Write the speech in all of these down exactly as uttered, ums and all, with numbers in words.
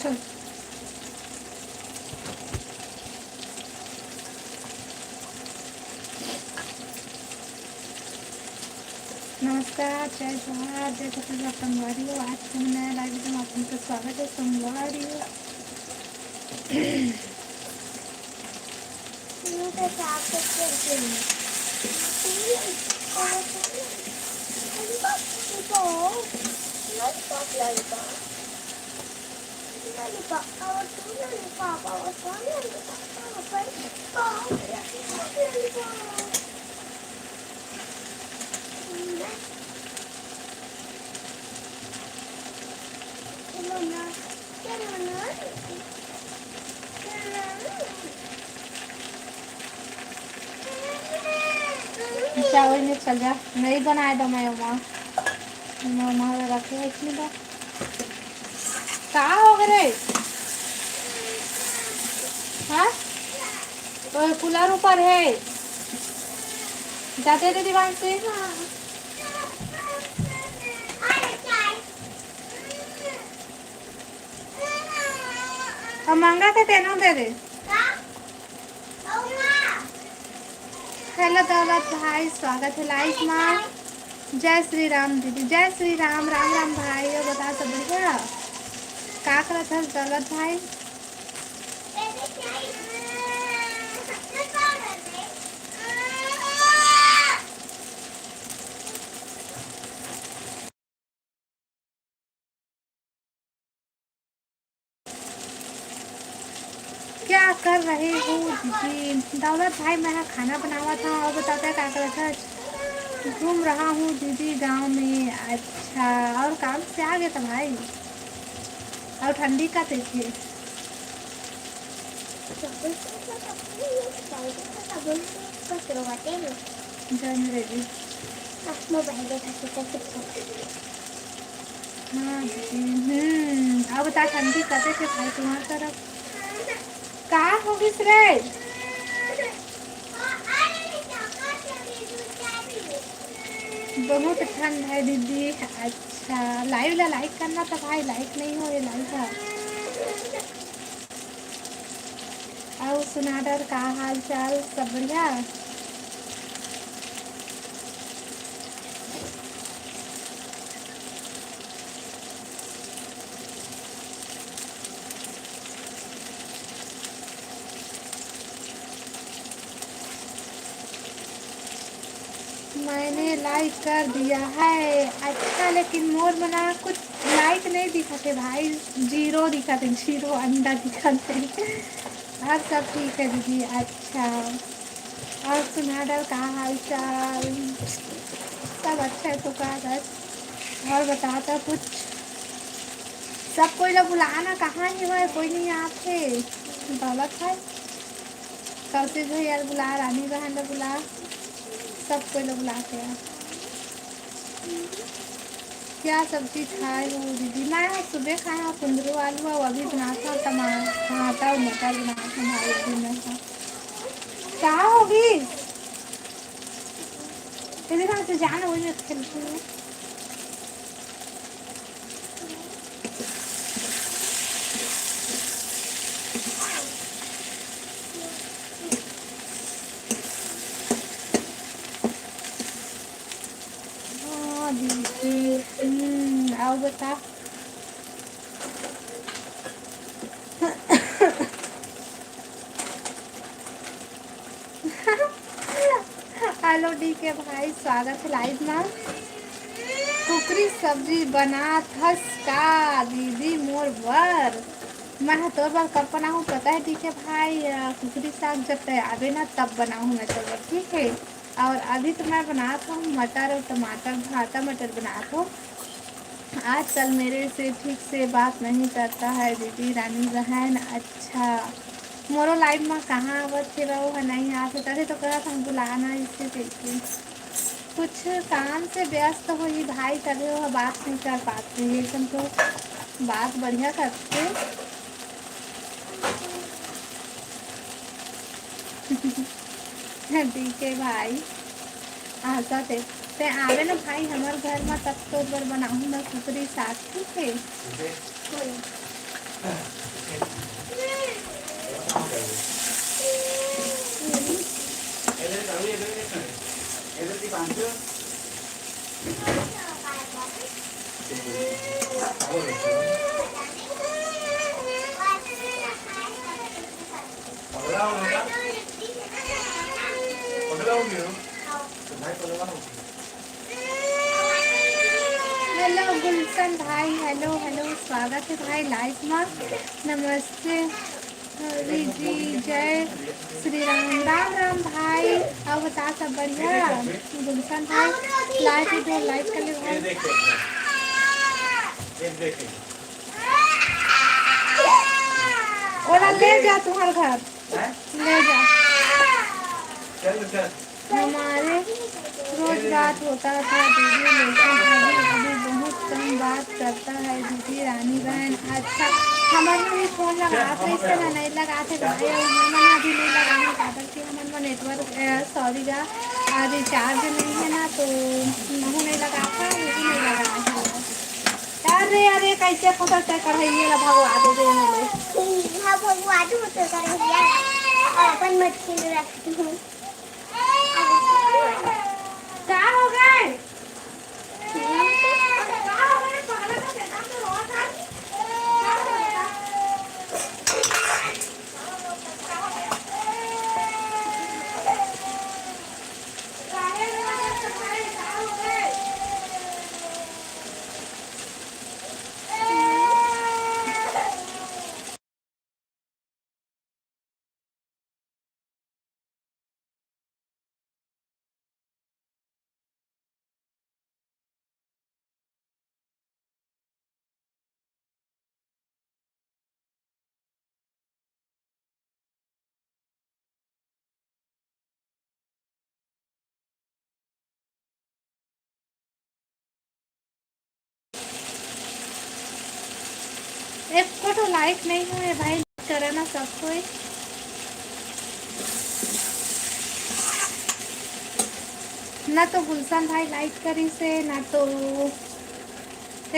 चल। नमस्कार, जय जोहार, जय छत्तीसगढ़ संगवारी हो। आज के नया लाइव में आप सबके स्वागत है संगवारी हो। जा, ओही में चल जा, नहीं बनाए दो मैं ओमा, मैं ओमा रखे है इसमें तो। का हो गए रे? हाँ, तो कूलर ऊपर है, जाते दे दिवांशी। हम मांगा थे, तेनों दे दे। हेलो दौलत भाई, स्वागत है लाइव मा। जय श्री राम दीदी, जय श्री राम, राम राम भाई। और बता, सब बढ़िया? का करत हस दौलत भाई? क्या कर रहे हो दीदी? दौलत भाई, मैं हा खाना बनावत हूँ। और बताओ, क्या, क्या करत हस? घूम रहा हूँ दीदी गांव में। अच्छा, और काम से आ गए तो भाई? और ठंडी का देखे? जय मेरे जी। हाँ, हम्म, अब बता, ठंडी कते के भाई तुम्हार तरफ? का होगिस रे? बहुत ठंड है दीदी। अच्छा, लाइव ला लाइक करना था भाई, लाइक नहीं हो रहे लाइव का। अउ सुना डर, का हाल चाल, सब बढ़िया? मैंने लाइक कर दिया है। अच्छा, लेकिन मोर मना कुछ लाइक नहीं दिखत है भाई, जीरो दिखत है, जीरो अंडा दिखत है। और सब ठीक है दीदी। अच्छा, और सुना डर, का हाल चाल? सब अच्छा है तो का बस? और बता तो कुछ। सब कोई ला बुलाना, कहाँ ही है, कोई नहीं आते। दौलत है, कौशिक भैया ला बुला, रानी बहन ला बुला, सब कोई ला बुला के आ। क्या सब्जी खाए हो दीदी? मैं सुबह खाए हूँ कुंदरू आलू, और अभी बनात हूँ टमाटर, भाटा और मटर बनात हूँ भाई, अभी मैं। का होगी? तेरे कहाँ से जाना, वही मैं खेलती हूँ। हाँ दीदी, हम्म, आओ बता। हेलो डी के भाई, स्वागत है लाइव में। कुकरी सब्जी बनात हस का दीदी मोर बर? मैं ह तोर बर कब बनाहूँ पता है डी के भाई? अ, कुकरी साग जब तय आबे ना तब बनाहूँ मैं तोर बर, ठीक है? और अभी तो मैं बनात हूँ मटर और टमाटर, भाटा मटर बनात हूँ। आजकल मेरे से ठीक से बात नहीं करता है दीदी रानी बहन। अच्छा, मोरो लाइव में कहाँ आवत हे, वो ह नहीं आत हे, तभी तो कहत हम बुलाना इसे देखिए। कुछ काम से व्यस्त होही भाई, तभी वो बात नहीं कर पाते। ये सब तो बात बढ़िया करते। डी के भाई, आशा ते, ते आवे ना भाई हमर घर में, तब तो बर बनाहूँ मैं कुकरी साग, ठीक है? कोई। हेलो गुलशन भाई, हेलो हेलो, स्वागत है भाई लाइव में। नमस्ते हरी जी, जय श्री राम। राम राम भाई, अउ बता सब बढ़िया? गुलशन भाई लाइव वीडियो लाइक कर ले भाई। ओला ले जा तुम्हारे घर, ले जा। हमारे रोज बात होता था दीदी, लेकिन अभी अभी बहुत कम बात करता है दीदी रानी बहन। अच्छा, हमर में भी फोन लगात रहिस ना, नहीं लगात हे भाई, अउ हमन अभी नहीं लगाना, काबर कि हमन में नेटवर्क, अ, सॉरी गा, अ, रिचार्ज नहीं है ना, तो नहूँ नहीं लगात हे, वो भी नहीं लगात हे। अरे, अरे, कैसे फंसल ते कढ़ैया ला भगवा दे दे मोले। हाँ, भगवा दे तो कढ़ैया। अपन मत खेल रहा। का हो गए? का हो गए? पगला का बेटा तो रोत है। का हो गया? काहे रोत है? का हो गए? एको ठो लाइक नहीं हुए भाई, करे ना सब कोई। ना तो गुलशन भाई लाइक करिस हे, ना तो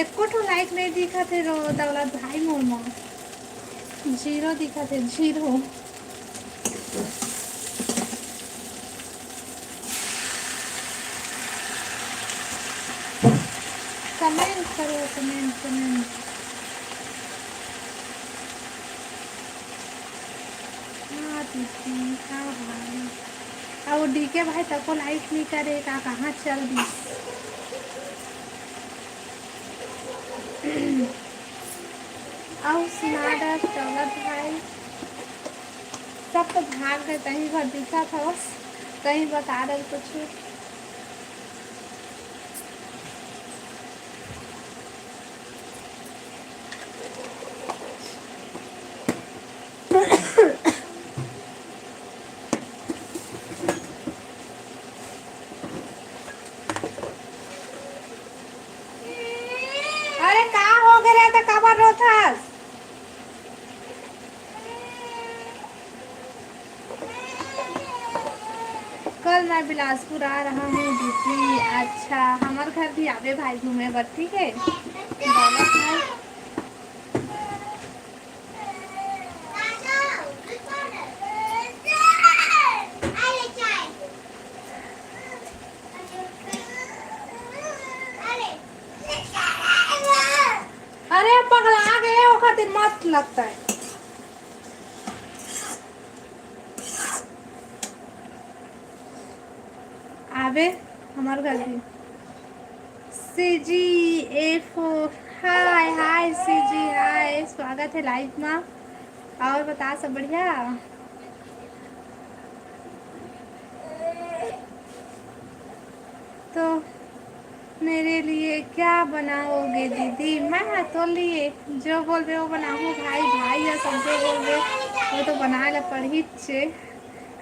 एको ठो लाइक नहीं दिखत हे रो दौलत भाई मोर मा। जीरो दिखत हे, जीरो। कमेंट करो, कमेंट, कमेंट। हाँ दीदी, हाँ भाई। अउ डीके भाई तको लाइक नहीं करे का, कहाँ चल दिस? अउ सुना डर दौलत भाई, सब तो भाग गए, तहीं भर दिखत हवस, तहीं बता डर कुछ। अरे का हो गे रे, त काबर रोथस? कल मैं बिलासपुर आ रहा हूँ दीदी। अच्छा, हमर घर भी आबे भाई घूमे बर, ठीक है? बाबा भाई। अरे पगला गए, ओकर दिन मत लगता है। आबे हमर घर भी। सीजी ए फोर, हाय, हाय, सीजी, हाय, स्वागत है लाइव मा। और बता, सब बढ़िया? तो मेरे लिए क्या बनाओगे दीदी? मैं तो लिए जो बोलबे वो बनाहूँ भाई, भाई या सब जो बोलबे वो तो बनाए ला पड़ही चे।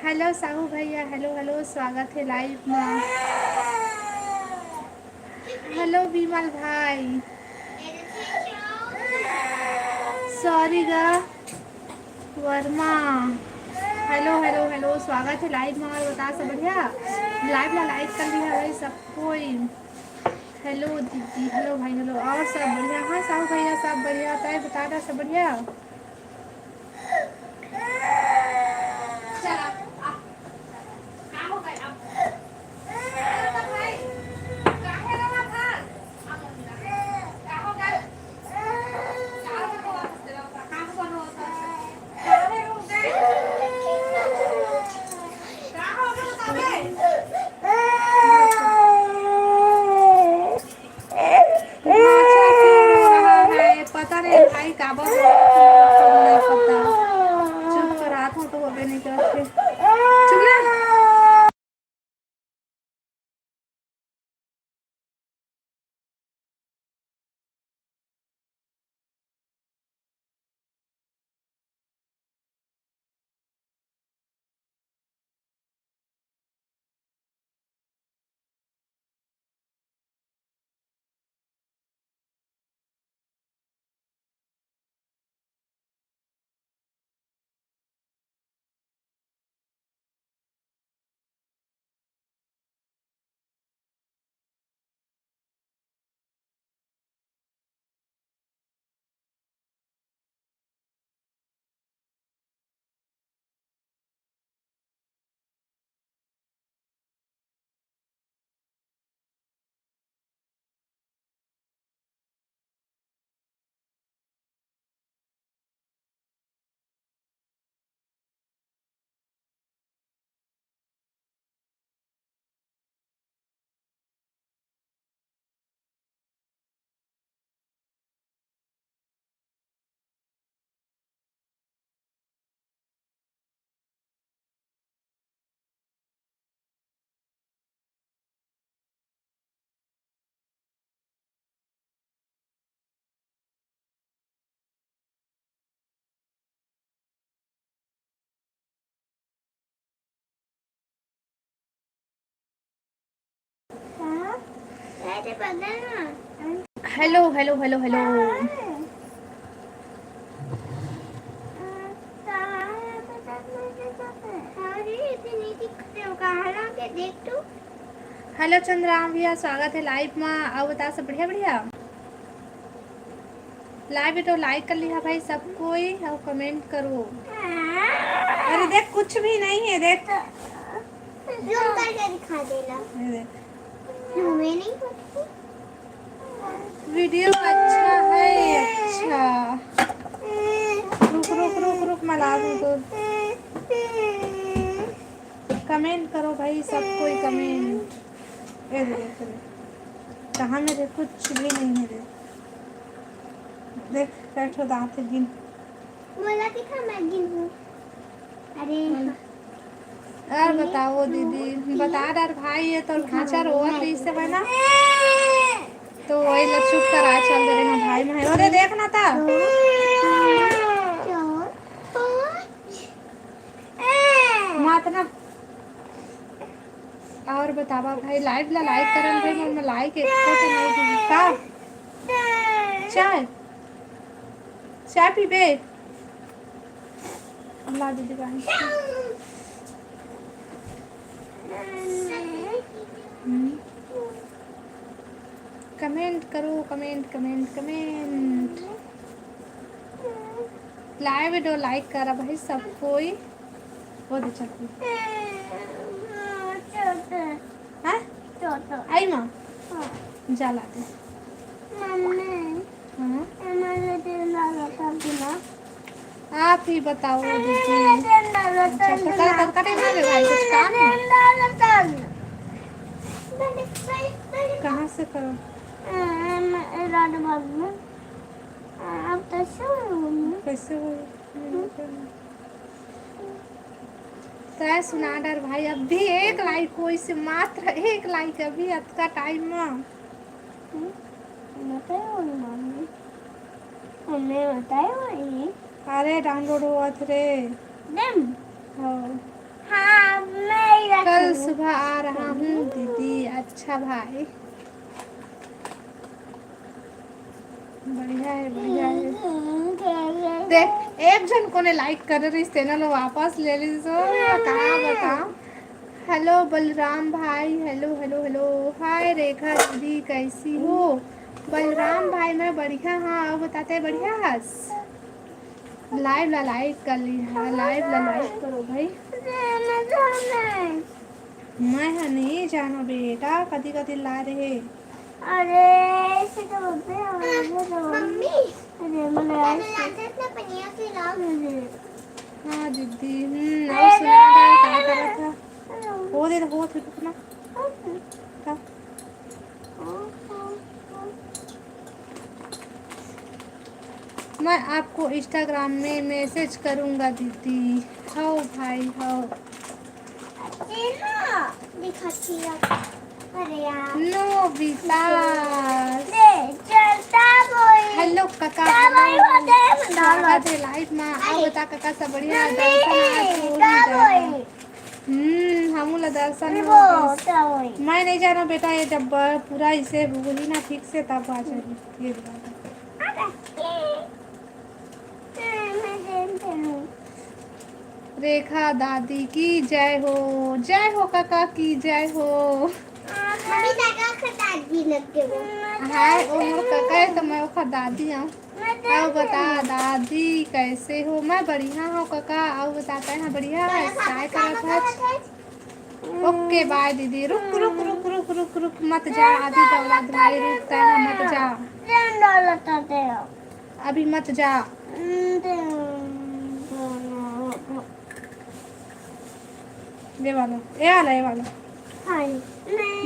हेलो साहू भैया, हेलो, हेलो, स्वागत है लाइव मा। हेलो विमल भाई, सॉरी गा वर्मा। हेलो, हेलो, हेलो, स्वागत है लाइव मा। और बता, सब बढ़िया? लाइव ला लाइक कर लिया भाई सब कोई। हेलो दीदी, हेलो भाई, हेलो। और सब बढ़िया? हाँ साहू भैया, सब बढ़िया। ताई बता रहा, सब बढ़िया? चला, आ। का हो गए अब? अरे तो भाई, काहे रहा था? आ, का हो गए? पता नहीं भाई, काबर नहीं पता। चुप करात हो तो होबे नहीं करत हे। चुप ना। Hello, hello, hello, hello. Hello Chandram भैया, स्वागत है लाइव मा। अउ बता, सब बढ़िया, बढ़िया? लाइव तो लाइक कर लिहा भाई सब कोई, अउ कमेंट करो। अरे देख, कुछ भी नहीं है, देख। जूम करके दिखा देना। ये देख। हमें नहीं पता। वीडियो अच्छा है, अच्छा। रुक, रुक, रुक, रुक, मैं ला दूँ तो। कमेंट करो भाई, सब कोई कमेंट। ये दे, ये दे। कहाँ मेरे, कुछ भी नहीं है रे। देख, बैठो दांत गिन। बोला कि था मैं गिनूं। अरे। और बताओ दीदी, बता डर भाई, ये तो भांचा रोवत रही से है ना, तो वही ला चुप करा चल दे रहे हैं भाई। मैं, अरे देख ना था। मातना। और बतावा भाई, लाइव ला लाइक करन रे, मोर में लाइक एको तो नहीं दी का। चाय, चाय पीबे? ला दीदी पानी। हम्म। कमेंट करो, comment, comment, comment. Live video like करा भाई सब कोई। वो दे चल। हाँ? आई माँ? हाँ। जा ला दे। मम्मी। हाँ? हमारे दिन लगा था बिना। आप ही बताओ दीदी। अच्छा, तो कल, कल का टाइम आ गया भाई, कुछ काम है? कहाँ से करो? कैसे हो? तय सुना डर भाई, अभी एक लाइक, कोई से मात्र एक लाइक अभी अतका टाइम में। हम्म, बताए होही मम्मी। मम्मी बताए होही। अरे डाउनलोड होवत रे। देम? हो। हाँ, मैं ही कल रखूँ। सुबह आ रहा हूँ दीदी। अच्छा भाई। बढ़िया है, बढ़िया है। देख, एक झन कोने लाइक करे रहिस, तेन लो वापस ले लीस, का बताओ। हेलो बलराम भाई, हेलो, हेलो, हेलो। हाय रेखा दीदी, कैसी हो? बलराम भाई, मैं बढ़िया हाँ, अउ बता तैं बढ़िया हस? Live ला like कर ली, हाँ, live ला like करो भाई। मैं ह नहीं जानो बेटा, कति कति ला रहे। अरे, ऐसे तो बोलते हैं, मम्मी। अरे, मैं ऐसे ना पनिया खिलाओ। हाँ दीदी, हम्म, अउ सुना, का करत ह? हो दे, हो दे, रुक ना। का? मैं आपको Instagram में message करूँगा दीदी। हव भाई, हव। ये ना दिखाती है। अरे यार। नोबिता। ले, चलता बोई। हेलो काका, का हेलो। बोई होते हैं, स्वागत है live में। अउ अरे। बता काका, सब बढ़िया? मम्मी, दर्शन आज हो का नहीं रहा। बोई? हम्म, हमू ला दर्शन नहीं हो बोल, गइस। का बोई? मैं नहीं जाना बेटा, ये जब ब-, पूरा इसे होही ना ठीक से, तब आ जाही। ये बात। अरे, ये, ये मैं जानती हूँ। रेखा दादी की जय हो, जय हो काका की जय हो। मम्मी, काका का दादी लग गए वो। हाय, वो मोर काका है तो मैं ओखर दादी हूँ। मैं अउ बता दादी, कैसे हो? मैं बढ़िया हूँ काका, अउ बता तैं ह बढ़िया हस? काय करत हस? OK, bye दीदी। रुक, रुक, रुक, रुक, रुक, रुक, मत जा, आदि दौलत भाई, रुक, तैं ह मत जा। अभी मत जा। दे वाला, ए वाला, ए वाला। हाय।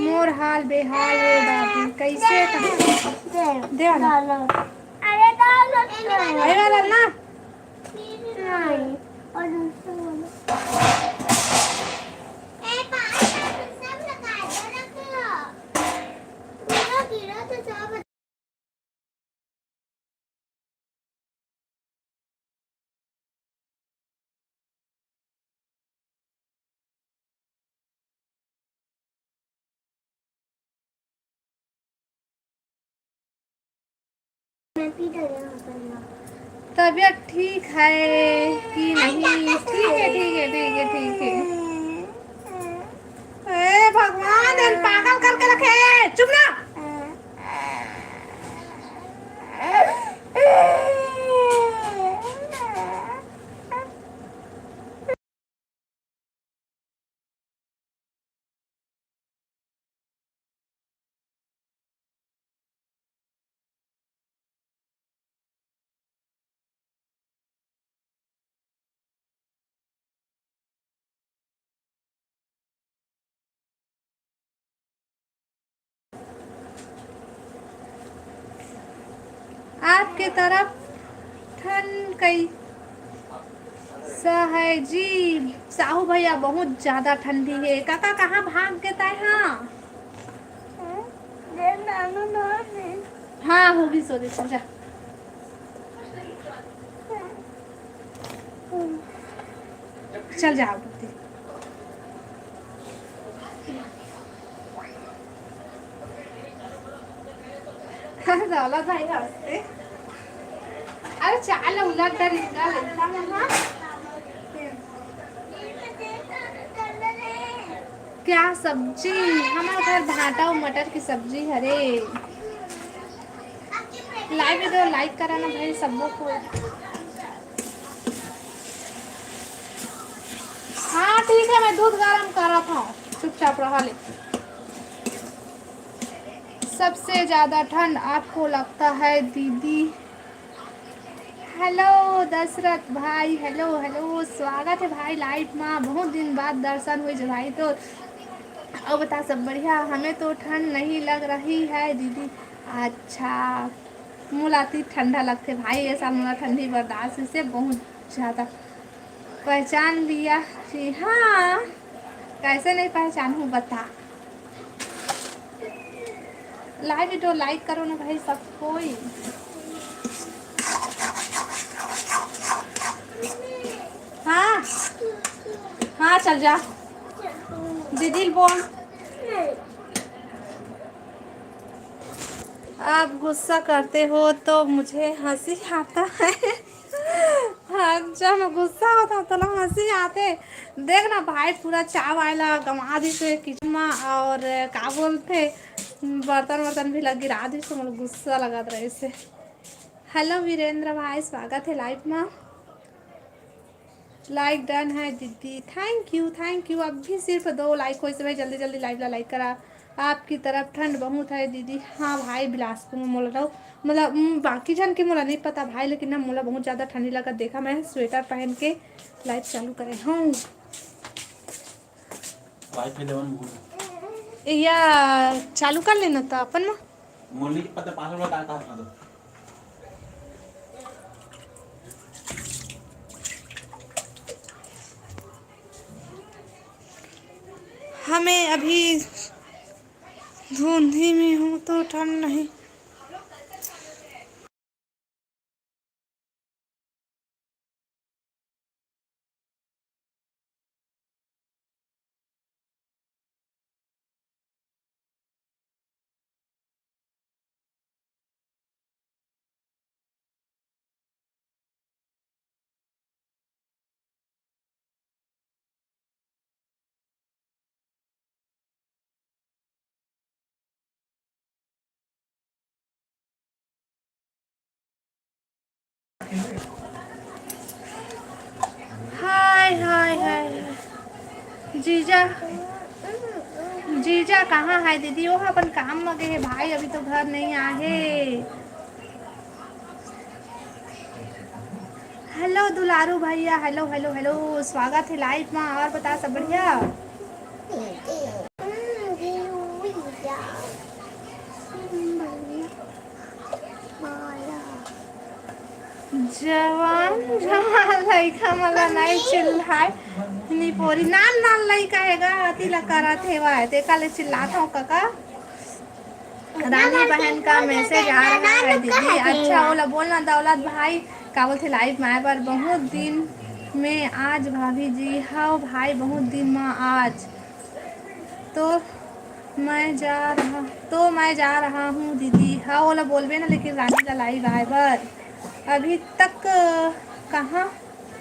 मोर हाल बेहाल ए दादी, कैसे दे। दे वाला। अरे, दौलत ए वाला ना। नहीं। और दूसरा वाला। ए, पाँच सब लगा दे, रख लो। गिरो, गिरो तो सब तबीयत ठीक है कि नहीं? ठीक है, ठीक है, ठीक है, ठीक है। ए भगवान, एन पागल करके रखे। चुप ना। आपके तरफ ठंड कैसा है जी? साहू भैया, बहुत ज्यादा ठंडी है। काका, कहाँ भाग गए तैं ह? हाँ, होगी सो दे, चल जा। चल जा, आगू दे। दौलत भाई हंसते। अरे चाल उलट डर इनका लगता है, हाँ? क्या सब्जी? हमारे घर भांटा अउ मटर की सब्जी हरे। Live video like करा ना भाई, सबो को। हाँ ठीक है, मैं दूध गरम करत हूँ, चुपचाप रहा ले। सबसे ज्यादा ठंड आपको लगता है दीदी? हेलो दशरथ भाई, हेलो हेलो, स्वागत है भाई live मा। बहुत दिन बाद दर्शन हुई भाई, तो अउ बता सब बढ़िया? हमें तो ठंड नहीं लग रही है दीदी। अच्छा, मोला अति ठंडा लगथे भाई, ये साल मोला ठंडी बर्दाश्त से बहुत ज्यादा। पहचान लिया जी, हाँ, कैसे नहीं पहचानूँ बता। Live video like करो ना भाई सब कोई। हाँ, हाँ, चल जा, दीदी बोल। आप गुस्सा करते हो तो मुझे हंसी आता है। हाँ जब मैं गुस्सा होता हूँ, तो ना हंसी आते। देख ना भाई, पूरा चाय वाय ला गमा दिस हे किचन में, और का बोलथे, बर्तन वर्तन भी ला गिरा दिस, मोला गुस्सा लगत रहिस हे। हेलो वीरेंद्र भाई, स्वागत है लाइव में। लाइक डन है दीदी, थैंक यू, थैंक यू। अभी सिर्फ दो लाइक होइस हे भाई, जल्दी जल्दी लाइव ला लाइक करा। आपकी तरफ ठंड बहुत है दीदी। हाँ भाई, बिलासपुर में मोला रहो, मतलब, उम, बाकी झन के मोला नहीं पता भाई, लेकिन ना मोला बहुत ज्यादा ठंडी लगत। देखा, मैं स्वेटर पहन के लाइव चालू करे हूँ। वाईफाई लेवन भूल। या चालू कर लेना था अपन में। मोली के पता पासवर्ड डालता था तो। हमें अभी धुंधी में हूँ तो ठंड नहीं। हाय, हाय, हाय, हाय। जीजा, जीजा कहाँ है दीदी? वो अपन काम में गए हैं भाई, अभी तो घर नहीं आए। हेलो दुलारू भैया, हेलो, हेलो, हेलो, स्वागत है लाइव में। और बता, सब बढ़िया? जवान जवान लइका मन ला नइ चिल्लाय, निपोरी नान नान लइका हे गा, अति ला करत हेवय, तेका ले चिल्लात हव कका। रानी बहन का मैसेज आ रहा है दीदी। अच्छा, ओला बोलना दौलत भाई, का बोलथे, लाइव में आए बर बहुत दिन में आज भाभी जी। हव भाई, बहुत दिन में आज। तो मैं जा रहा, तो मैं जा रहा हूँ दीदी। हाँ, ओला बोलबे ना, लेकिन रानी ला लाइव आए बर। अभी तक कहाँ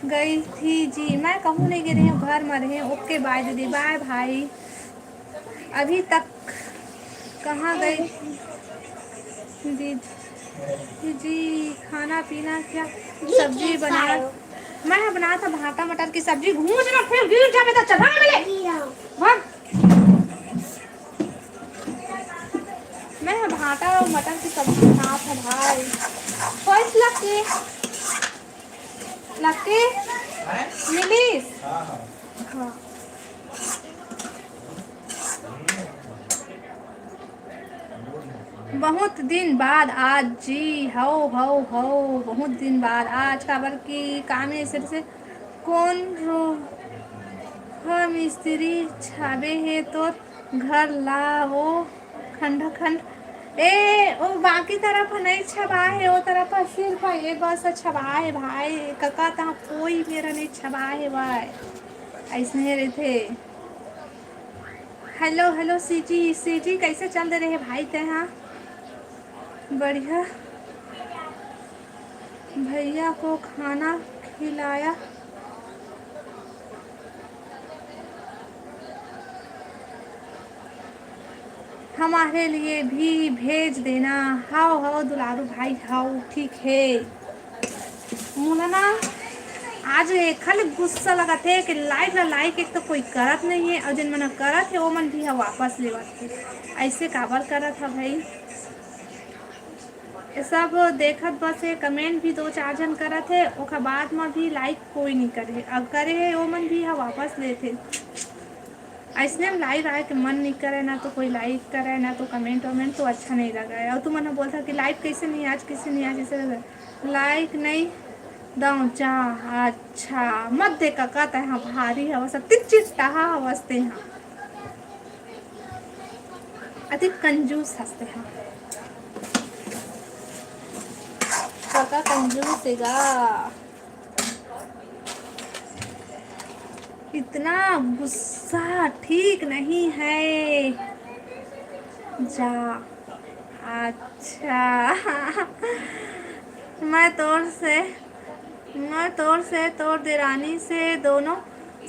गई थी जी? मैं कहूँ नहीं गे रही हूँ, घर में रहे। ओके, बाय दीदी, बाय भाई। अभी तक कहाँ गई दीदी जी? खाना पीना क्या, सब्जी बनाया? मैं बनात हव भांटा मटर की सब्जी। घूम ना, फिर गिर जाबे त चढ़ा ले। भाग। मैं ह भांटा अउ मटर की सब्जी बनात हव भाई। फर्स्ट लग के, लग के मिलिस। हाँ। बहुत दिन बाद आज जी, हव, हव, हव, बहुत दिन बाद आज, काबर कि काम ए सिर से कोन रो-, ह मिस्त्री छाबे हे तोर घर ला, वो खंड खंड। ए, वो बाकी तरफ नहीं छबा हे, वो तरफ सिर्फ ये बस छबा हे भाई। कका तहाँ कोई मेरा नहीं छबा हे भाई, ऐसने रहते। हेलो, हेलो सीजी, सीजी कैसे चल दे रहे भाई तेहा? बढ़िया। भैया को खाना खिलाया। हमारे लिए भी भेज देना। हाव, हाव, दुलारू भाई, हाव, ठीक है। मोला ना आज एखर ले गुस्सा लगत हे कि लाइव ला लाइक एक तो कोई करत नहीं है, और जिन मन करत है, वो मन भी ह वापस लेवत है। ऐसे काबर करत है भाई? ये सब देखत बस है, कमेंट भी दो चार झन करत है, ओकर बाद में भी लाइक कोई नहीं करे है। अब करे है, वो मन भी ह वापस लेथे। ऐसने में लाइव आए के मन नहीं करे, ना तो कोई लाइक करे, ना तो कमेंट वमेंट, तो अच्छा नहीं लगा है। और तुमन ह बोलता कि लाइव कैसे नहीं आज, कैसे नहीं आज, ऐसे लगा। लाइक नहीं दऊं चा, अच्छा, मत दे कका, तै हा भारी हवस, अति चिट्टाहा हवस ते हा, अति कंजूस हस ते हा। कका कंजूस हे गा। इतना गुस्सा ठीक नहीं है। जा, अच्छा। मैं तोर से मैं तोर से, तोर देरानी से, दोनों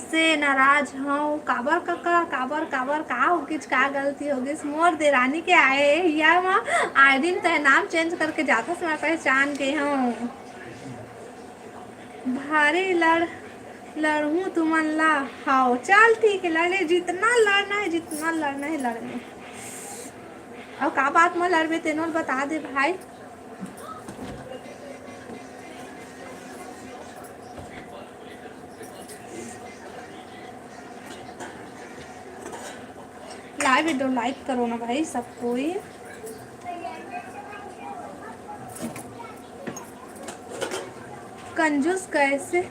से नाराज हंव। काबर कका, काबर, काबर, का होगिस, का गलती होगिस? मोर देरानी के आए या म आए दिन तय नाम change करके जाथस, मैं पहचान गे हंव। भारी लड़, लड़हूं तुमन ला। हाव, चल ठीक है, लड़े, जितना लड़ना है, जितना लड़ना है, लड़ ले। अउ का बात म लड़बे, तेनो ल बता दे भाई। Live video like करो ना भाई सब कोई। कंजूस कैसे?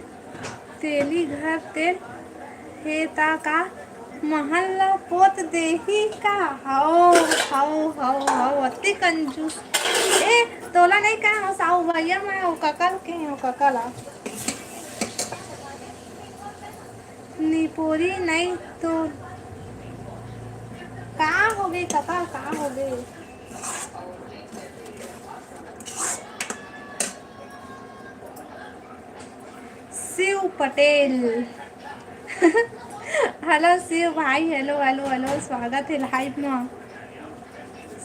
तेली घर तेल हे ता का महल ला पोत देही का? हौ, हौ, हौ, हौ, अति कंजूस। ए, तोला नहीं कहे हो साहू भैया, मैं वो ककल के हो, ककल आ। निपोरी नहीं तो का हो गई कका, का हो गई? शिव पटेल। Hello शिव भाई, hello, hello, hello, स्वागत है live में।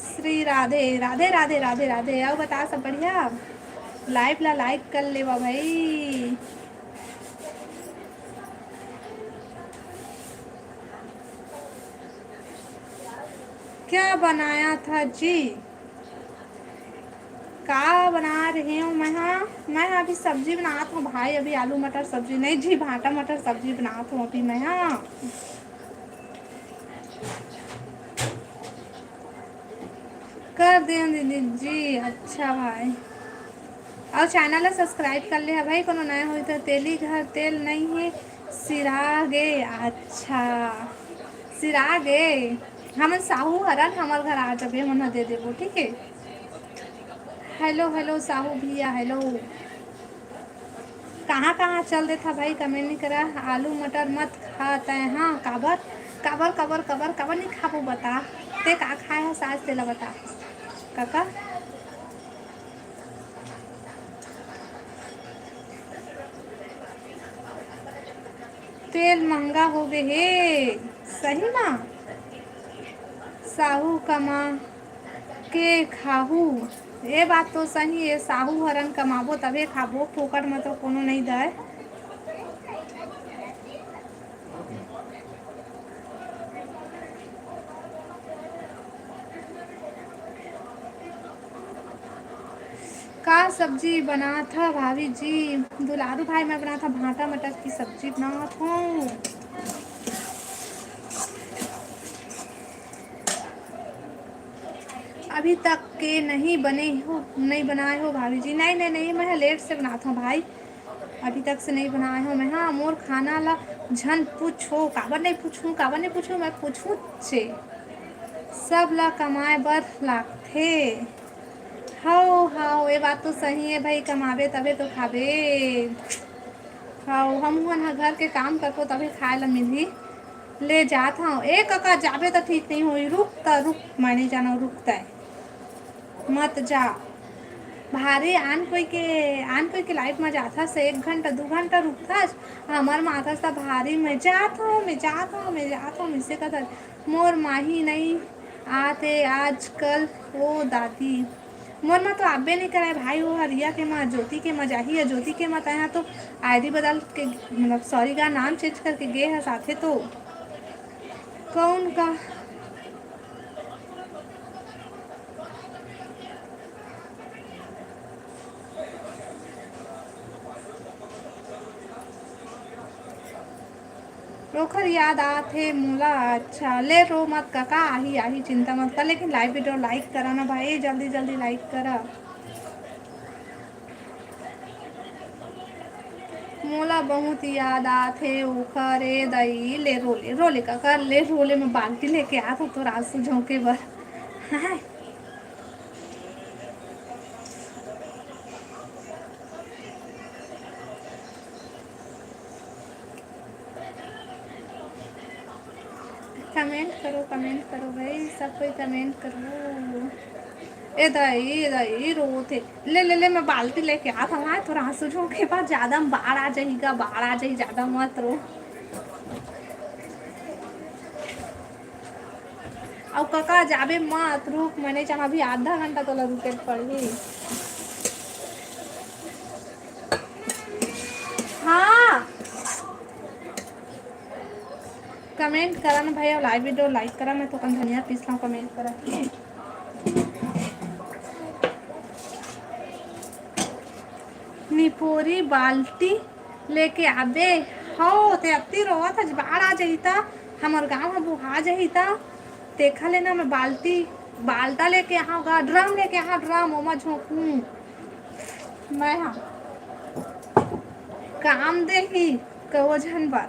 श्री राधे, राधे, राधे, राधे, राधे। अउ बता, सब बढ़िया? Live ला like कर लेवा भाई। क्या बनाया था जी? का बना रहे हो? मैं हा, मैं हा अभी सब्जी बनात हूँ भाई, अभी आलू मटर सब्जी नहीं जी, भांटा मटर सब्जी बनात हूँ अभी मैं हा। कर दे दीदी जी, अच्छा भाई। अउ channel ला subscribe कर ले हा भाई, कोनो नया होई तो। तेली घर तेल नहीं है, सिरा गे। अच्छा, सिरा गे। हमन साहू हरन, हमर घर आ जबे, हमन दे देबो, ठीक है। Hello, hello साहू भैया, hello। कहाँ कहाँ चल देथा भाई, comment नहीं करा। आलू मटर मत खा तै, हाँ, काबर? काबर, काबर, काबर, काबर नहीं खाबो बता? ते का खाए हस आज, तेला बता कका। तेल महंगा हो गे हे, सही मा। साहू कमा के खाहू। ए बात तो सही हे, साहू हरन कमाबो तभे खाबो, फोकट म तो कोनो नइ दय। का सब्जी बनाथा भाभी जी? दुलारू भाई, मैं बनाथा भांटा मटर की सब्जी बनात हूँ। अभी तक के नहीं बने हो, नहीं बनाए हो भाभी जी? नहीं, नहीं, नहीं, मैं late से बनात हूँ भाई, अभी तक से नहीं बनाए हो मैं। हाँ, मोर खाना ला झन पूछो, काबर नहीं पूछूँ, काबर नहीं पूछूँ, मैं पूछूँ से। सब ला कमाए बर लागथे। हव, हव, ये बात तो सही है भाई, कमाबे तबे तो खाबे। हव, हम मन ह घर के काम करबो तभे खाए ला मिलही। ले जात हव। ए कका, जाबे त ठीक नहीं होई, रुक त रुक, मैं नहीं जानव, रुक तय। मत जा। भारी आन कोई के, आन कोई के live म जाथस, एक घंटा, दू घंटा रुकथस, हमर माथस त भारी, मैं जात हव, मैं जात हव, मैं जात हव, मिसे कथस। मोर माही नहीं आते आजकल, ओ दादी। मोर म तो आबे नहीं करे भाई, वो हरिया के म, ज्योति के म जाही, या ज्योति के म तैं तो ID बदल के, मतलब, sorry, का नाम change करके गे हस आथे तो। कौन का? ओखर याद आत हे मोला। अच्छा, ले रो मत कका, आही, आही, चिंता मत कर, लेकिन live video like करा ना भाई, जल्दी, जल्दी like करा। मोला बहुत याद आत हे ओखर, ए दई, ले रो ले, रो ले कका, ले रो ले, मैं बाल्टी लेके आत हूँ तोर आंसू झोंके बर। हाय। Comment करो, comment करो भाई, सब कोई comment करो। ए दाई, ए दाई, रोत हे। ले, ले, ले, मैं बाल्टी लेके आत हवं, तोर आंसू झोंके बर। ज्यादा म बाढ़ आ जाही गा, बाढ़ आ जाही, ज्यादा मत रो। अउ कका, जाबे मत, रुक, मैं नइ चाहंव, अभी आधा घंटा तोला रुके ल पड़ही। हाँ। Comment करा ना भाई, अउ live video like करा, मैं तो अपन धनिया पीस लंव, comment करा। निपोरी बाल्टी लेके आबे। हव, ते अत्ती रोवत हस, बाढ़ आ जाही त, हमर गांव ह बोहा जाही त, तेखर ले ना मैं बाल्टी, बाल्टा लेके आहंव गा, drum लेके आहंव, drum, ओमा झोंकहूं मैं हा। काम देही कवो झन बर।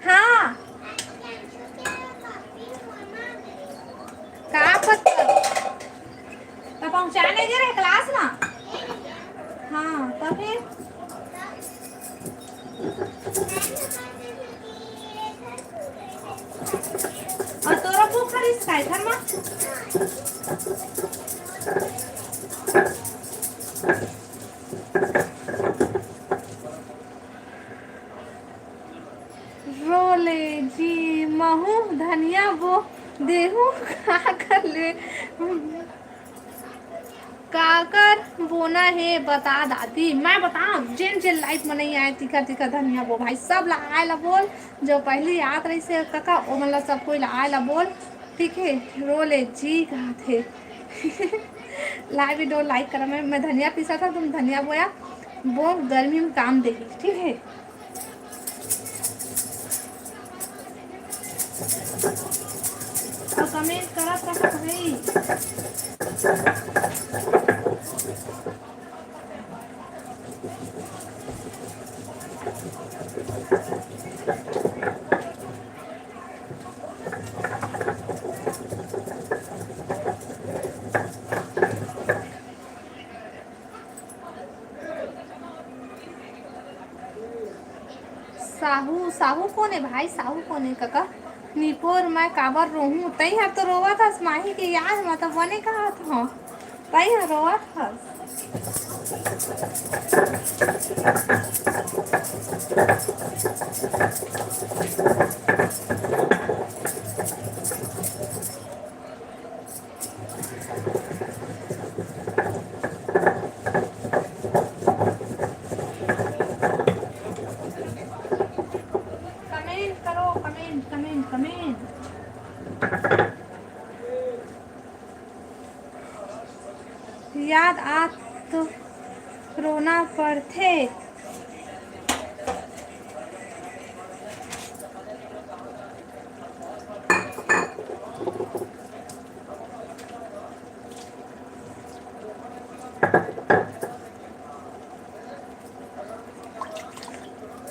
हाँ। का पता? त पहुँचाने गे रहे class ना? हाँ, त फिर? अउ तोरा book हरिस काय घर मा? रोले जी महू धनिया बो देहू, काकर ले, काकर बोना हे बता दादी। मैं बताऊं, जेन जेन live में नहीं आए, तिखर तिखर धनिया बो भाई, सब ला आए ला बोल। जो पहली आत रहिसे कका, ओमन ला सब कोई ला आए ला बोल, ठीक है। रोले जी कहत हे। Live video like करा, मैं, मैं धनिया पीसा था, तुम धनिया बोया, वो गर्मी में काम देगी, ठीक है। अउ comment करत रहा भाई। साहू, साहू कोन हे भाई? साहू कोन हे कका? निपोर मैं काबर रोहूं? तई हर तो रोवत हस माही के याद म, त बने कहत हंव। तई हर रोवत हस। Comment करो, comment, comment, comment। याद आत तो रोना पड़थे।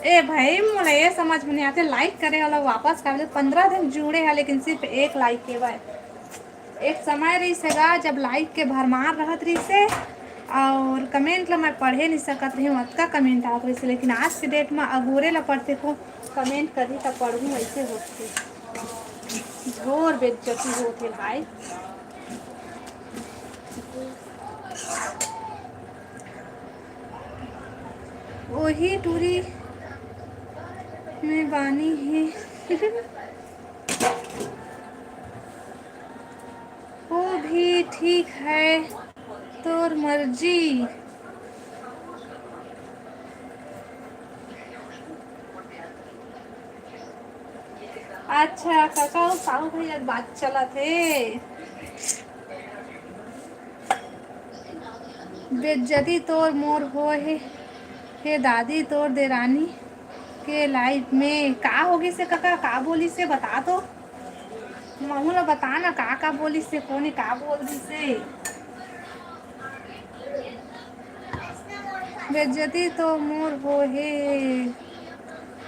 ए भाई, मोला ये समझ में नहीं आते, like करे वाला वापस कर दे। पंद्रह दिन जुड़े है, लेकिन सिर्फ एक like के भाई। एक समय रहिस हे गा, जब like के भरमार रहत रहिस हे, और comment ला मैं पढ़े नहीं सकत रही हूँ, अतका comment आत रहिस हे, लेकिन आज के date में अगोरे ला पढ़ते को comment करही त पढ़हूँ, ऐसे होथे। घोर बेइज्जती होथे भाई। ओही टूरी में बानी हे। वो भी ठीक है, तोर मर्जी। अच्छा, कका अउ साहू भैया के बात चलत हे। बेइज्जती तोर मोर होए हे, हे दादी, तोर देरानी के live में का होगिस हे कका, का बोलिस हे, बता तो। महू ला बता ना, का का बोलिस हे, कोने का बोल दिस हे। बेइज्जती तो मोर हो हे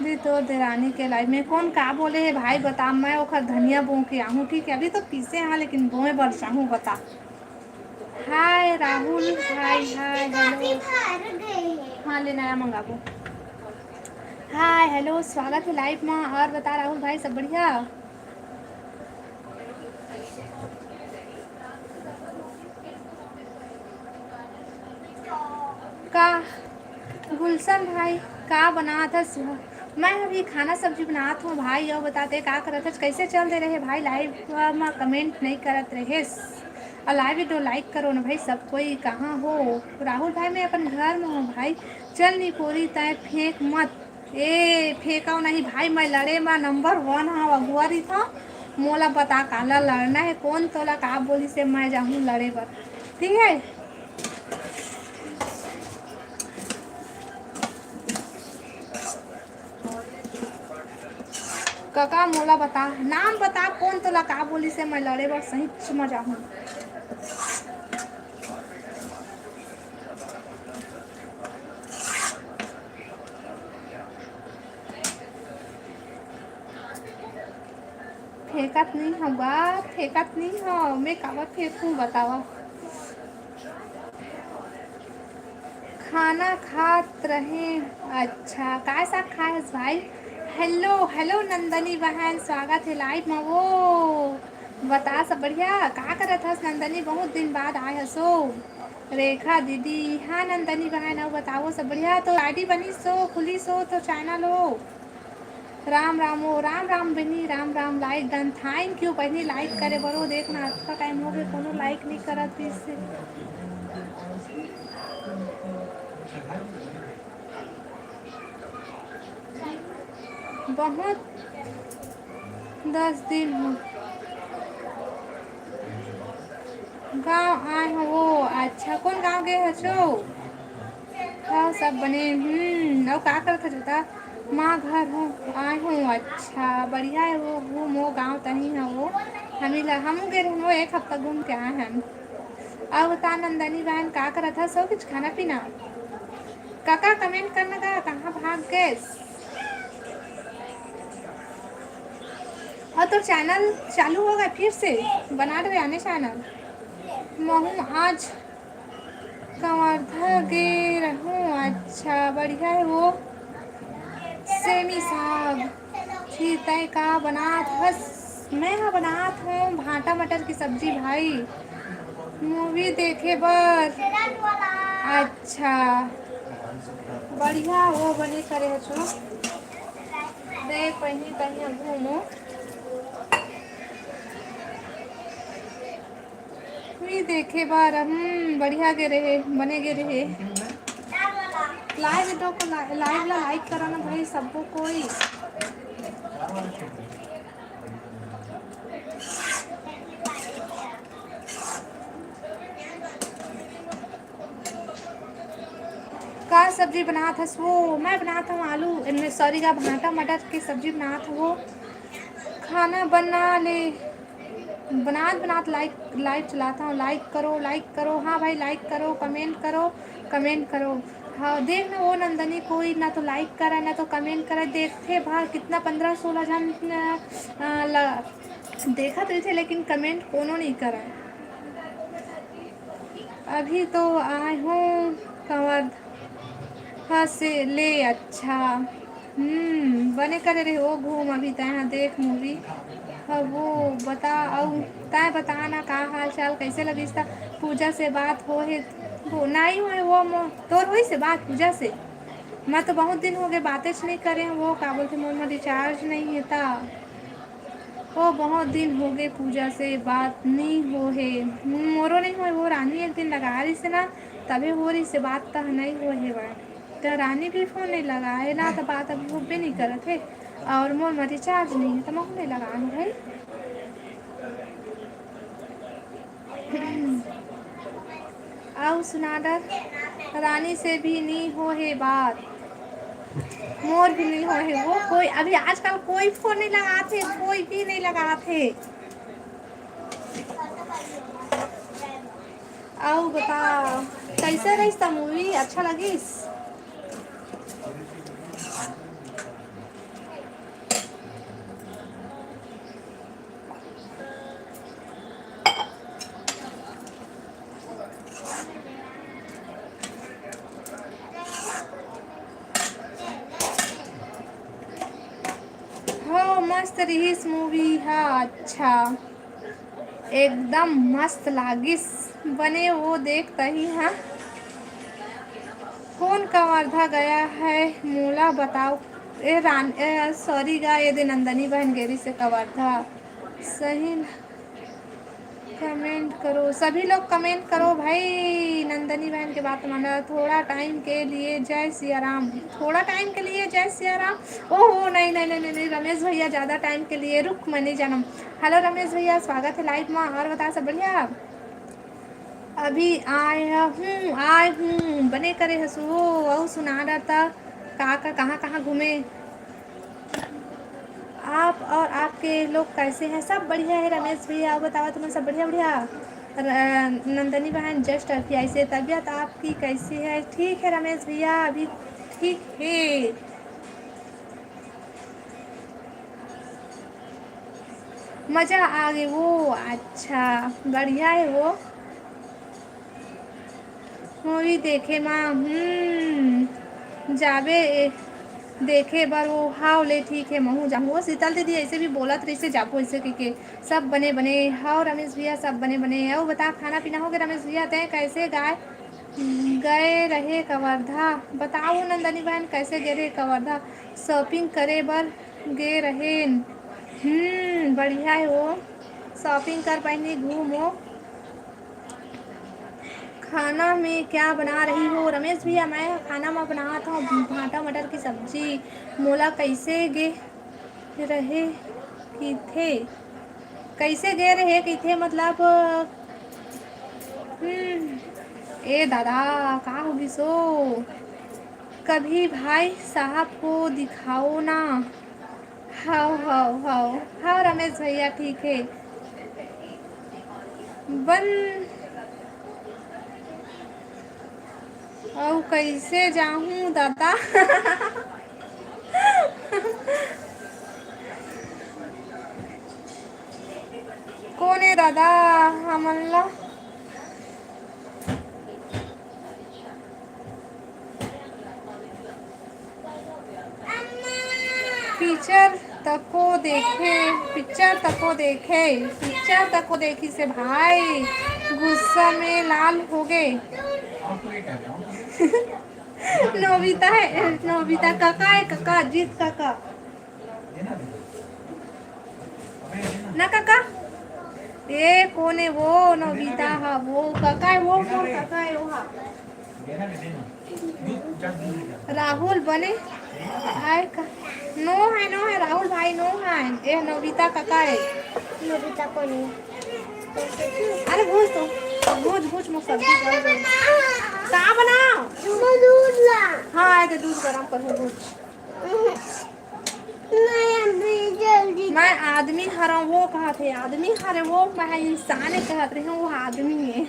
दी, तोर देरानी के live में कोन का बोले हे भाई, बता, मैं ओखर धनिया बों के आहूं, ठीक है? अभी तो पीसे हाँ, लेकिन बोए बर चाहूं, बता। हाय राहुल, हाय, हाय, hello। हाँ, ले नया मंगाबो। हाय, हेलो, स्वागत है लाइव में। और बता राहुल भाई, सब बढ़िया? का गुलशन भाई, का बनात हस? मैं अभी खाना सब्जी बनात हूँ भाई। और बताते का करत हस, कैसे चल दे रहे भाई? लाइव में कमेंट नहीं करत रहेस। और लाइव एक दो लाइक करो ना भाई सब कोई। कहाँ हो राहुल भाई? मैं अपन घर में हूँ भाई। चल निपोरी, तय फेंक मत। ए, फेंकव नहीं भाई, मैं लड़े मा नंबर वन हव, अगुआ रहिथव। मोला बता, काला लड़ना है, कौन तोला का बोली से मैं जाहूँ लड़े बर, ठीक है? कका, मोला बता, नाम बता, कौन तोला का बोली से मैं लड़े बर सही में जाहूँ। फेंकत नहीं हव गा, फेंकत नहीं हव, मैं काबर फेंकूं, बतावा। खाना खात रहे। अच्छा, काय साग खाए हस भाई? हेलो, हेलो नंदनी बहन, स्वागत है लाइव में। वो बता, सब बढ़िया? का करत हस नंदनी, बहुत दिन बाद आए हसो। रेखा दीदी, हाँ नंदनी बहन, अउ बताओ, सब बढ़िया? तो आईडी बनी सो, खुली सो, तो चैनल हो। राम राम ओ, राम राम बहिनी, राम राम। लाइक डन, थैंक यू बहिनी, लाइक करे बरो। देखना, अतका टाइम हो गए, कोनो लाइक नहीं करत इसे। बहुत दस दिन हो गाँव आए हो वो। अच्छा, कौन गाँव गए हो छो? हाँ, सब बने। हम्म, अउ का करत हस बता? माँ घर हूँ, आए हूँ। अच्छा, बढ़िया है वो, घूमो गाँव तनी है वो। हमी ला, हमू गए रहन वो, एक हफ्ता घूम के आए हैं। अउ बता नंदनी बहन, का करत हस? हो कुछ खाना पीना? काका कमेंट करना का, कहाँ भाग गए? और तो चैनल चालू हो गए फिर से, बना रहे आने चैनल। महू आज कवर्धा गे रहूं। अच्छा, बढ़िया है वो। सेमी साग। फिर तय का बनात हस? मैं हा बनात हूँ भांटा मटर की सब्जी भाई, मूवी देखे बर। अच्छा, बढ़िया वो बने करे हचो। देख पहिनी तही घूमो। भी देखे बार, हम्म, बढ़िया गे रहे, बने गे रहे। लाइव तो को ला-, लाइव ला लाइक करो ना भाई, सबको कोई। का सब्जी बनात हस वो? मैं बनात हूँ आलू, इनमें सॉरी का भांटा मटर की सब्जी बनात हूँ वो। खाना बना ले, बनात बनात लाइव, लाइव चलाता हूँ। लाइक करो, लाइक करो, हाँ भाई लाइक करो, कमेंट करो, कमेंट करो। हाँ देख ना वो नंदनी, कोई ना तो लाइक करा ना तो कमेंट करा। देखते भाई कितना पंद्रह सोलह जन, अ, अ, ल-, देखत रहिथे लेकिन कमेंट कोनो नहीं करा। अभी तो आए हूँ कंवर हंस ले। अच्छा, हम्म, बने करे रहे वो घूम, अभी तय देख मूवी। अब वो बता, अउ तय बता ना का हाल चाल, कैसे लगिस? ता पूजा से बात हो है वो? नहीं हुए वो मो-, तोर हुई से बात पूजा से? मैं तो बहुत दिन हो गए बातें नहीं करे हूँ। वो का बोलते मोर में रिचार्ज नहीं है ता। ओ, बहुत दिन हो गए पूजा से बात नहीं हो हे। हम्म, मोरो नहीं होए, वो रानी एक दिन लगा रही से ना, तबे हो रही से बात, तह नहीं हो हे बात। तो रानी भी फोन नहीं लगा है ना, तो बात अभी होबे नहीं करत है। और मोर में रिचार्ज नहीं है, तो मैं नहीं लगा हूँ भाई। अउ सुनाडर रानी से भी नी हो हे बात, मोर भी नी हो हे वो। कोई अभी आजकल कोई फोन नहीं लगाते, कोई भी नहीं लगाते। अउ बता, कैसे रहिस ता मूवी? अच्छा लगिस? मस्त रिहिस movie हा। अच्छा, एकदम मस्त लागिस। बने वो देख तही हा। कौन कवर्धा गया है, मोला बताओ। ए रान ए, सॉरी गा, ये दे नंदनी बहन गेरी से कवर्धा। सही। कमेंट करो सभी लोग, कमेंट करो भाई। नंदनी बहन के बात माना। थोड़ा टाइम के लिए जय सिया राम। थोड़ा टाइम के लिए जय सिया राम। ओहो, नहीं नहीं नहीं नहीं नहीं, रमेश भैया, ज़्यादा टाइम के लिए रुक, मैं नहीं जानम। हेलो रमेश भैया, स्वागत है लाइव में। और बता, सब बढ़िया? अभी आया हूँ, आए हूँ, बने करे हसु। अउ सुना रहा था, का का, कहाँ कहाँ घूमे आप और आपके लोग कैसे हैं? सब बढ़िया है रमेश भैया, आप बताओ, तुम सब बढ़िया? बढ़िया। र-, नंदनी बहन, जस्ट अभी आई से, तबीयत आपकी कैसी है? ठीक है रमेश भैया, अभी ठीक है। मजा आ गए वो। अच्छा, बढ़िया है वो। मूवी देखे मा, हम्म, जाबे ए, देखे बर वो। हाव ले, ठीक है, महू जाहूँ। वो शीतल दीदी ऐसे भी बोलत रहिसे, जाबो ऐसे कहिके। सब बने बने। हाव रमेश भैया, सब बने बने। अउ बता, खाना पीना हो गया रमेश भैया? तैं कैसे गाय गए रहे कवर्धा? बताओ नंदनी बहन, कैसे गए रहे कवर्धा? शॉपिंग करे बर गे रहेन। हम्म, बढ़िया है वो। शॉपिंग कर, बहिनी, घूमो। खाना में क्या बना रही हो? रमेश भैया, मैं खाना में बनात हूँ भांटा मटर की सब्जी। मोला कैसे गे रहे कहिथे? कैसे गे रहे कहिथे, मतलब? हम्म, ए दादा, का हो गिस ओ? कभी भाई साहब को दिखाओ ना। हाव, हाव, हाव, हाव रमेश भैया, ठीक है। बन, अउ कैसे जाहूँ दादा? कोन ए दादा, हमन ला पिक्चर तको देखे, पिक्चर तको देखे, पिक्चर तको देखिसे भाई, गुस्सा में लाल हो गे। नोबिता है, नोबिता कका है, कका, अजीत कका। ना कका? ए, कोन ए वो? नोबिता हा वो। कका ए वो, कोन कका ए वो हा? राहुल बने आय का? नो है, नो है, राहुल भाई नो है। ए, नोबिता कका ए। नोबिता कोन ए? अरे भूज तो, भूज, भूज, मोर सब्जी जल गई। का बनाओ? हाँ, आए तो दूध गरम कर, भूज। मैं आदमी हरव वो कहत हे, आदमी हरे वो, मैं इंसान कहत रहे हूँ, वो आदमी है।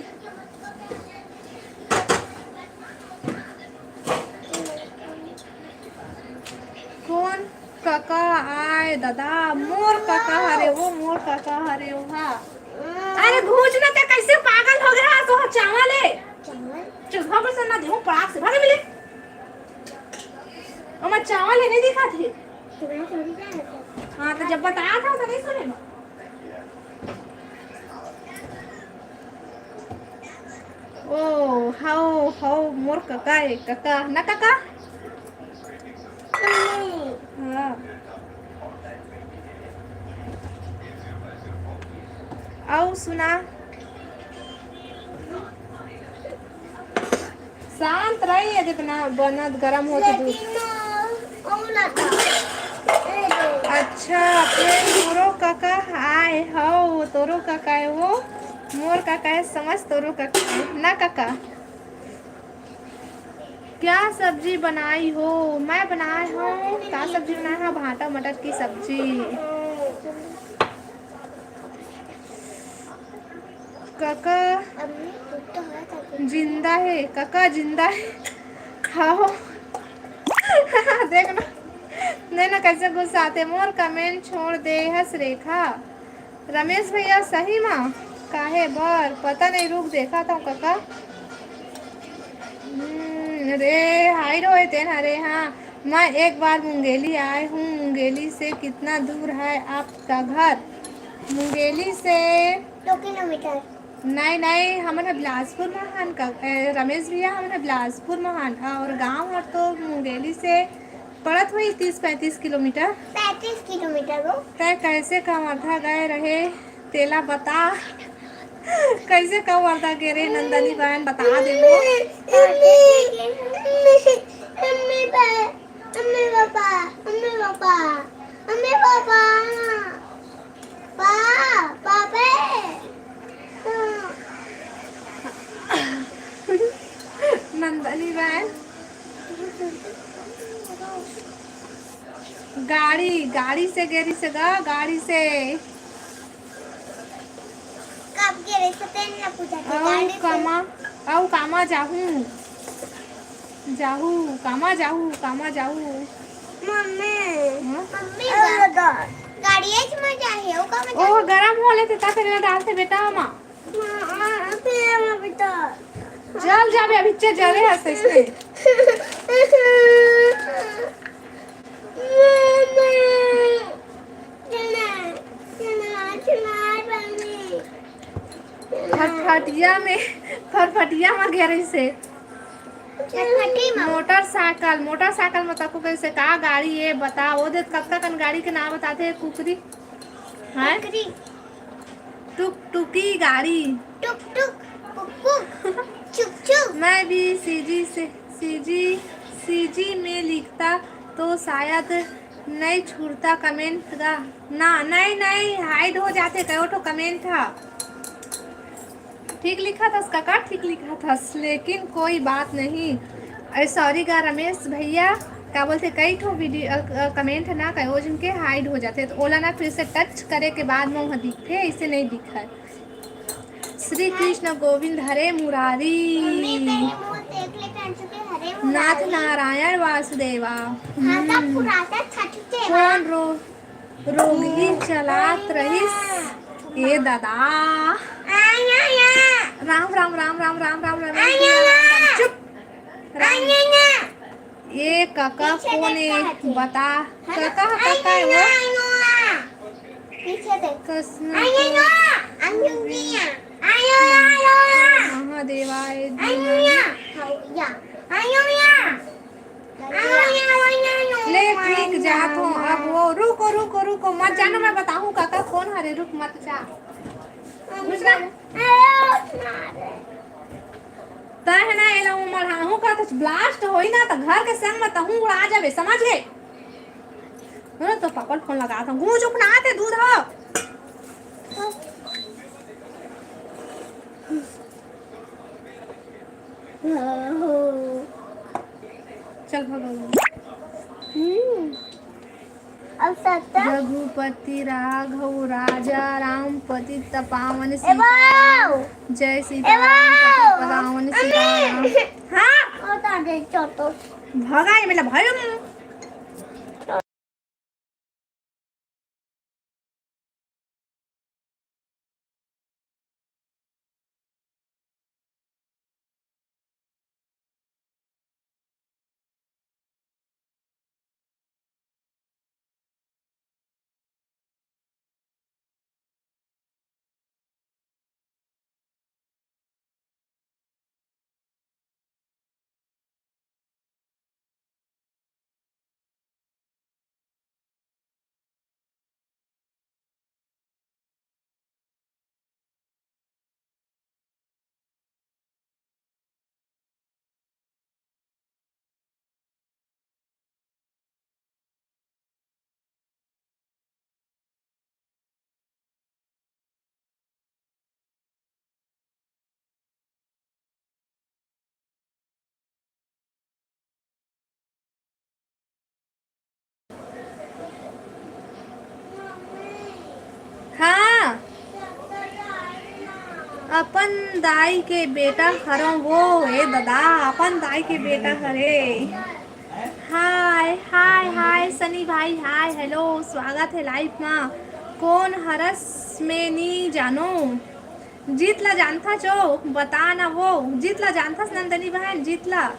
कोन कका आय दादा? मोर कका हरे वो, मोर कका हरे वो हा। अरे घूच ना, ते कैसे पागल हो गया? तो चावल है। चावल? चुप, भाग से ना देहूं पड़ाक से, भाग मिले। ओमा चावल है, नहीं दिखा थे। हाँ, तो जब बताया था, तो नहीं सुने। ओ, हाओ, हाओ, मोर कका है, कका, ना कका? हाँ। अउ सुना। शांत रही है, जितना बनत गरम होत दूध। अच्छा, फेर मोरो कका आए हव, तोरो कका है वो, मोर कका है, समझ तोरो कका है ना कका। क्या सब्जी बनाई हो? मैं बनाए हूँ, का सब्जी बनाए हूँ? भांटा मटर की सब्जी। कका जिंदा है, कका जिंदा है। हाँ। देख ना, नहीं ना, कैसे गुस्सा आते। मोर कमेंट छोड़ दे हस रेखा। रमेश भैया, सही मा? काहे बर? पता नहीं, रुक, देखा था कका। हम्म, रे, हाई रोए तेन हरे, हाँ। मैं एक बार मुंगेली आए हूँ। मुंगेली से कितना दूर है आपका घर? मुंगेली से दो किलोमीटर। नहीं, नहीं, हमन ह बिलासपुर म हन का, ए, रमेश भैया, हमन ह बिलासपुर म हन और गांव हर तो मुंगेली से पड़त होही तीस पैंतीस किलोमीटर। पैंतीस किलोमीटर हो। तै कैसे कवर्धा गए रहे, तेला बता। कैसे कवर्धा गे रहे नंदनी बहन, बता दे वो। Mummy, mummy, mummy, mummy papa, mummy papa, mummy papa, पा-, पापे। नंदनी बहन, गाड़ी, गाड़ी से गे रहिस गा, गाड़ी से। कब गे रहिस तेन ला पूछा थे, अउ गाड़ी से। कामा, अउ कामा जाहू, जाहू, कामा जाहू, कामा जाहू। मम्मी, हाँ? मम्मी, अउ गा-, गाड़िए में जाही, अउ कामा ओह, जाही? गरम हो लेते, ता तेरे डालते बेटा, मा। हाँ, हाँ, फिर हम अभी तो। जल जाबे, अभी चे जले हस इसने। फटफटिया में, फटफटिया में गे रहिस हे। फटफटी में। मोटरसाइकिल, मोटरसाइकिल में तको कइसे का गाड़ी ये बता, वो दे कतका कन गाड़ी के नाम बताथे कुकरी? हैं? कुकरी। टुकटुकी गाड़ी। टुक टुक, कुक कुक, चुक चुक। मैं भी सीजी से, सीजी, सीजी में लिखता तो शायद नहीं छूटता कमेंट का। ना, नहीं, नहीं, हाइड हो जाथे कयो ठो कमेंट ह। ठीक लिखत हस काका, ठीक लिखत हस, लेकिन कोई बात नहीं। अरे सॉरी गा रमेश भैया, का बोलथे, कई ठो वीडियो, अ, अ, कमेंट ह ना, कयो झन के हाइड हो जाथे, तो ओला ना फिर से टच करे के बाद में वहाँ दिखथे, इसे नहीं दिखत। श्री कृष्ण गोविंद हरे मुरारी। मम्मी, पहले मुंह देख ले, कांचू के हरे मुरारी। नाथ नारायण वासुदेवा। हाँ, तब हम्म। पुराता छठ के कौन रो-, रोगही चलात रहिस? ए दादा। आया, या। राम, राम, राम, राम, राम, राम, राम, राम, आया, या। चुप। राम। आया, या। ये काका पीछे कौन देख है? कहाँ थे? बता। है ना? काका, काका है वो? आया, या। पीछे देख। कृष्ण आया, को या। आया, या। आया, या। महादेवाय आया, धीमहि। या। हाँ, या। आया, या। ले, ठीक, जात हूँ। अब वो, रुको, रुको, रुको, मत जाना, मैं बताहूँ काका कौन हरे, रुक, मत जा। बुझला? तै है ना, एला वो मढ़ाहूँ का, तो ब्लास्ट होई ना, तो घर के संग में तहूँ उड़ा जाबे, समझ गए? हाँ, तो पापा ल फोन लगा था, गूंज उखना आते दूध हो। चल भगवान। हम्म। अब सत्ता? रघुपति राघव राजा राम पतित पावन ए सीता। बाऊ! जय सीता ए राम बाऊ! पतित पावन सीता राम। हाँ? ओ तारे चोटो। भगाई मतलब भाई। हाँ, अपन दाई के बेटा हरों वो, ए ददा, अपन दाई के बेटा हरे। हाय, हाय, हाय, सनी भाई, हाय, हेलो, स्वागत है लाइव मा। कौन हरस में नी जानो? जीत ला जानथा जो, बता ना वो। जीत ला जानथस नंदनी बहन, जीत ला।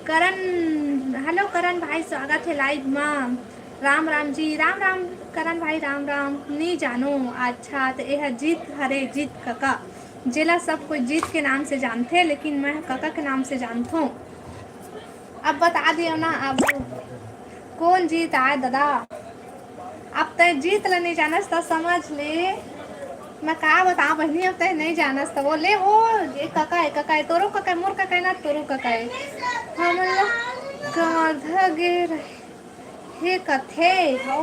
करण, हेलो करण भाई, स्वागत हे लाइव मा। राम राम जी, राम राम करण भाई, राम राम। नी जानो, अच्छा, त एह जीत हरे, जीत कका, जेला सब कोई जीत के नाम से जानथे, लेकिन मैं कका के नाम से जानथों। अब बता दियो ना, अब कोन जीत आय ददा? अब तैं जीत ल नइ जानस त समझ ले, मैं का बतावं बहिनी, अब तैं नइ जानस त वो ले, वो ये कका हे, कका हे, तोरो कका हे, मोर कका हे ना, तोरो कका हे। हमन ल कवर्धा गे रहे कथे, हौ।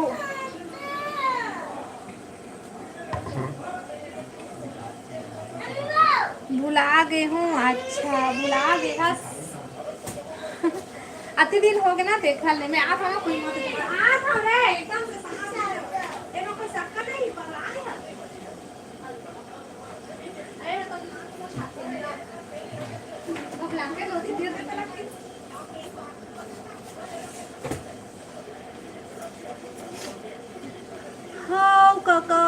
भुला गे हूँ, अच्छा, भुला गे हस। अति दिन हो गए ना देखल ने, मैं आ था ना कोई मत देखा। आ था रे, एकदम से समझ आ रहे हो। ये लोग कोई शक्का नहीं, पगला गया। अरे, तो ना, तो छाती में। वो blanket होती, गिर के पलट के। हव कका,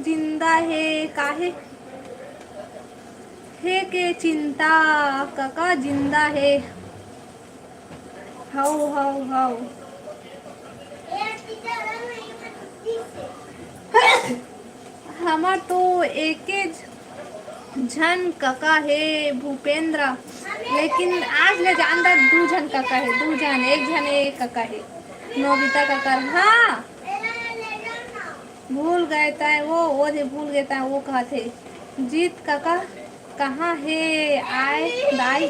जिंदा हे, काहे? हे के चिंता, कका जिंदा हे। हव, हव, हव। हमर तो एके झन कका हे भूपेंद्र, लेकिन आज ले जान दे दू झन कका हे, दू झन, एक झन एक कका हे, नोबिता कका। हाँ, भूल गए तैं वो, वो दे भूल गए तैं वो कहत हे। जीत कका कहाँ हे आय दाई?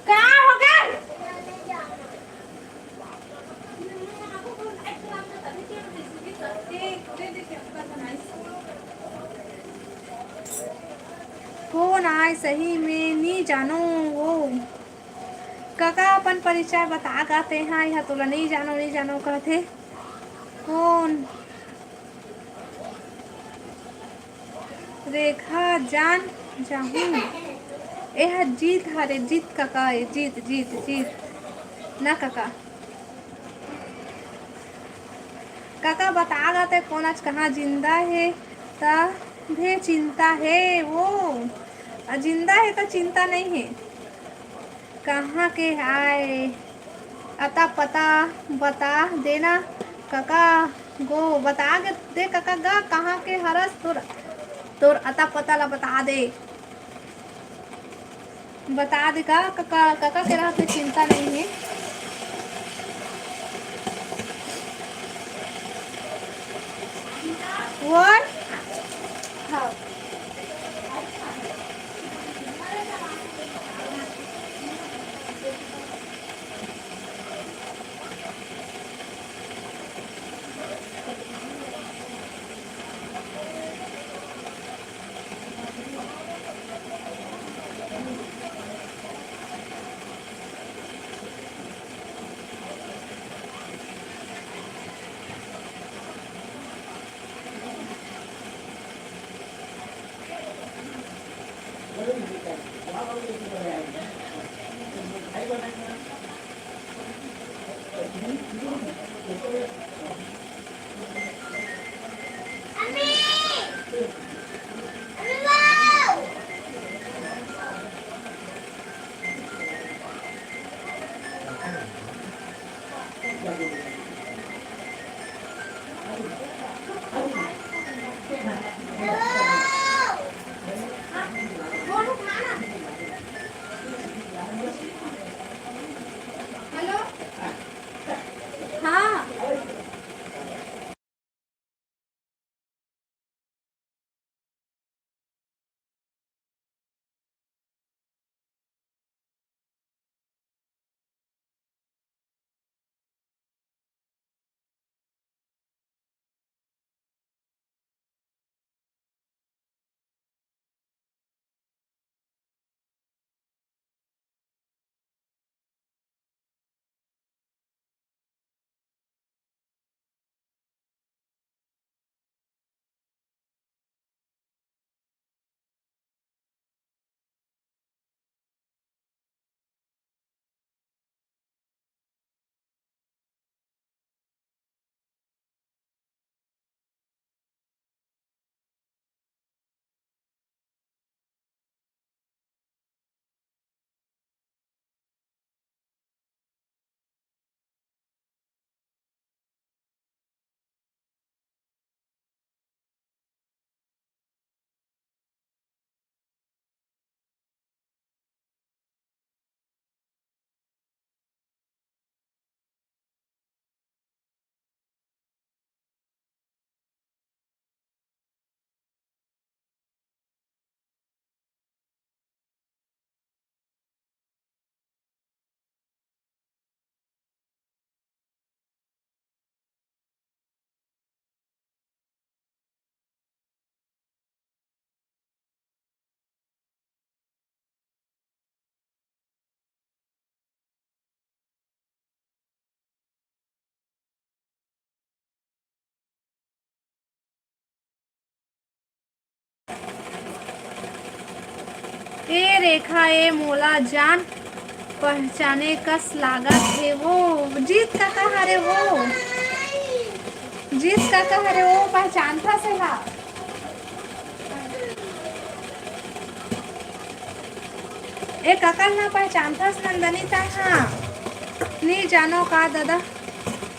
का हो गए? कोन आय सही में नी जानो वो। कका अपन परिचय बता गा तेहा, इहा तोला नी जानो, नी जानो कहथे। कोन? रेखा जान जाहूं। एह जीत हरे, जीत कका ए, जीत, जीत, जीत। ना कका। कका बता गा ते कोन आज कहाँ जिंदा हे, त भे चिंता हे वो। आ जिंदा हे त चिंता नहीं हे। कहाँ के आय? अता पता बता देना कका गो, बता के दे कका गा, कहाँ के हरस तोर, तोर अता पता ला बता दे, बता दे का कका, कका के रहत में चिंता नहीं है। What? हाँ। हेलो। हाँ। ए रेखा, ए मोला जान पहचाने कस लागत हे वो। जीत काका हरे वो, जीत काका हरे वो, पहचानथस एला। ए काका ना पहचानथस नंदनी तैं हा? नी जानो का ददा?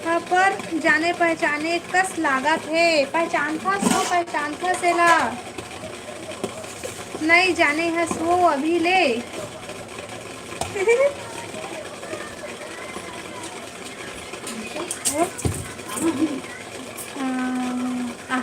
हाँ, पर जाने पहचाने कस लागत हे। पहचानथस वो, पहचानथस एला। नई जाने हस वो अभी ले। अम, आ।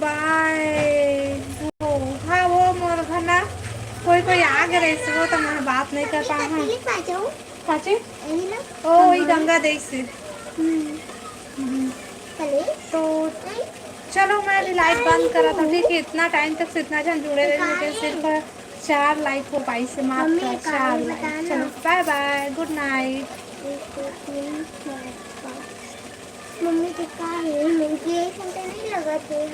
बाय। वो, हाँ, वो मोर घर ना कोई कोई आ गए रहिस, वो तो मैं बात नहीं कर पाऊँ। काचे? ओ, वही गंगा देख से। तो चलो, मैं अभी लाइव बंद करत हूँ, ठीक है? इतना टाइम तक से इतना झन जुड़े रहे, मुझे सिर्फ चार लाइक हो पाइस हे, मात्र चार लाइक। चलो, बाय बाय, गुड नाइट। मम्मी के का है, मुझे ऐसा तो नहीं लगा थे।